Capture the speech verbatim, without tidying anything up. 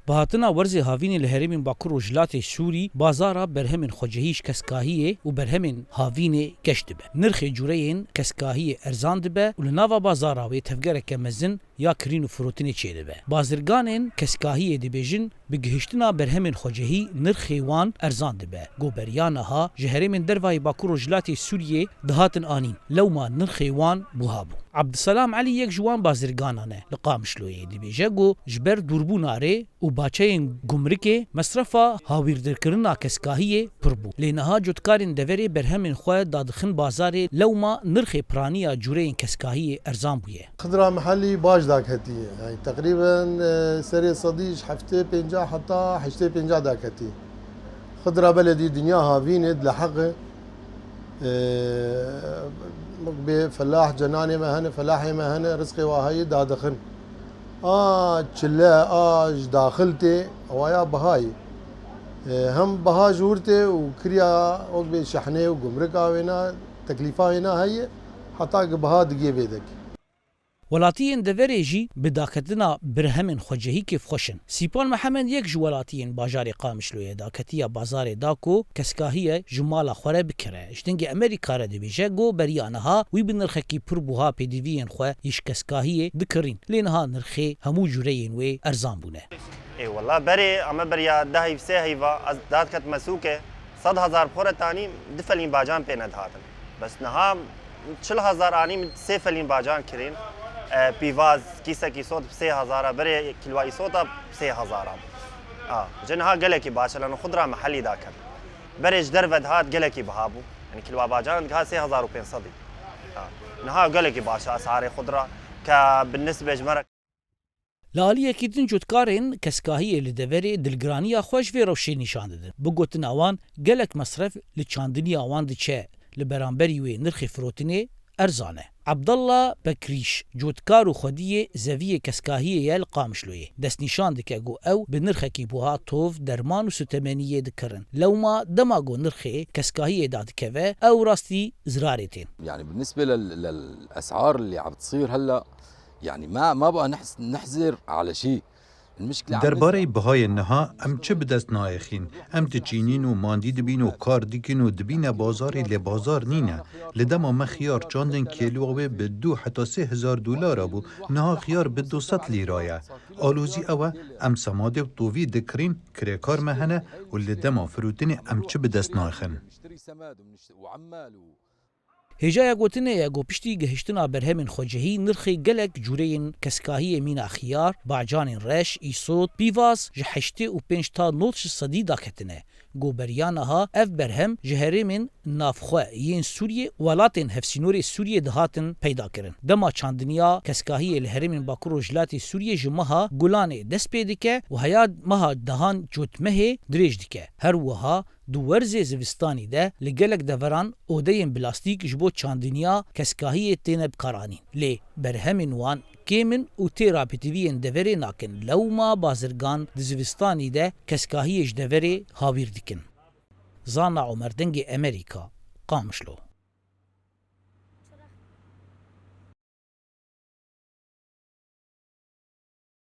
Bi hatina werzê havînê li herêmên Bakur Rojhilatê Sûrî, bazara berhemên xwecihî ji keskahiyê û berhemên havînê geş dibe. Nirxê cûreyên keskahiyê erzan dibe û li nava bazara wê tevgereke mezin ya kirîn û firotinê çêdibe. Bazirganên keskahiyê dibêjin, bi gihiştina berhemên xwecihî nirxê wan erzan dibe. Ku beriya niha ji herêmên dervayî Bakur Rojhilatê Sûriyê dihatin anîn. Lewma nirxê wan buha bû. Abdiselam Elî yek ji wan bazirganan e li Qamişloyê. Dibêje ku ji ber dûrbûna rê û baçeyên gumrikê, mesrefa hawîrdirkirina keskahiyê pir bû. Lê niha cotkarên deverê berhemên xwe dadixin bazarê, lewma nirxê piraniya cûreyên keskahiyê erzan bûye. Xidra mihellî baş daketiye. Yani teqrîben, e, serê sedî ji heftê pêncah heta heştê pêncah daketiye. Xidra beledî dinya havîn e, dileheqe. E, wek bê felah, cenanê me hene, felahê me hene, rizqê wa heye dadixin. A çile, a ji daxil tê, ewa ya biha ye. E, hem biha ji wir tê û kiriya wek bê şehnê û gumrika wêna, teklîfa wêna heye, heta ki biha digê vê dekê. Welatiyên deverê jî bi daketina birhemên xwecihî kêfxweş in. Sîpan Mihemed yek ji welatiyên bajarê Qamişloyê daketiya bazarê da ku keskahiye ji mala xwe re bikire. Ji dengê Amerîka re dibêje ku beriya niha wî bi nirxekî pir buha pêdiviyên xwe yê ji keskahiyê dikirîn. Lê niha nirxê hemû cûreyên wê erzan bûne. Ê wela berê, eme beriya deh heyv, sê heyva, ez dadketime sûkê, sed hezar bi xwe re tanî, du felîn bacan pê nedihatin. Bes niha çil hezar anî min sê felîn bacan kirîn. E, pîvaz, kîsekî sot bi sê hezar a, berê kîlwa îsota bi sê hezar a. A, ji niha gelekî baş e, lano xudra mehellî daket. Berê ji derve dihat gelekî biha bû. Yani kîlwa bacan dihat sê hezar û pênc sedî. A, niha gelekî baş e esarê xudra, ke bi nisbê ji me re. Li aliyekî din cotkarên keskahiyê li deverê dilgiraniya xwe ji vê rewşê nîşan didin. Bi gotina wan, gelek mesref li çandiniya wan diçe, li beramberî wê nirxê firotinê erzan e. Abdallah Bekrîş, cotkar û xwediyê zeviyê keskahiyê ye li Qamişloyê. Destnîşan dike ku ew bi nirxekî buha tov, derman û sutemeniyê dikirin. Lewma dema ku nirxê keskahiyê dadikeve, ew rastî zirarê tên. يعني بالنسبة لل-، للأسعار اللي عم تصير هلأ، يعني ما، ما بقى نحس-، نحزر على شيء. المشكلة عم Derbarê bihayê niha em çi bi dest nayêxîn? Em diçînîn û mandî dibîn û kar dikîn û dibîne bazarê, lê bazar nîne. Li dema me xiyar çandin kêlwa wê bi du heta sê hezar dolara bû, niha xiyar bi du sed lîra ye. Alozî ew e, em semadê û tovî dikirîn, kirêkar me hene û li dema firotinê em çi bi dest naxin? Hêjaya gotinê ye ku piştî gihiştina berhemên xwecihî, nirxê gelek cûreyên keskahiyê mîna xiyar, bacanên reş, îsot, pîvaz ji heştê û pênc ta nod ji sedî daketine. Ku beriya niha ev berhem ji herêmên navxwe yên Sûriyê û welatên hevsînorê Sûriyê dihatin peyda kirin. Dema çandiniya keskahiyê li herêmên Bakur Rojhilatê Sûriyê ji meha Gulanê dest pê dike û heya meha dehan Cotmehê dirêj dike. Her wiha di werzê zivistanî de li gelek deveran odeyên plastîk ji bo çandiniya keskahiyê têne bikaranîn. Lê berhemên wan kêm in û tê rapêtiviyên deverê nakin. Lewma bazirgan di zivistanî de keskahiyê ji deverê hawîr dikin. Zana Omer, Dengê Emerîka, Qamişlo.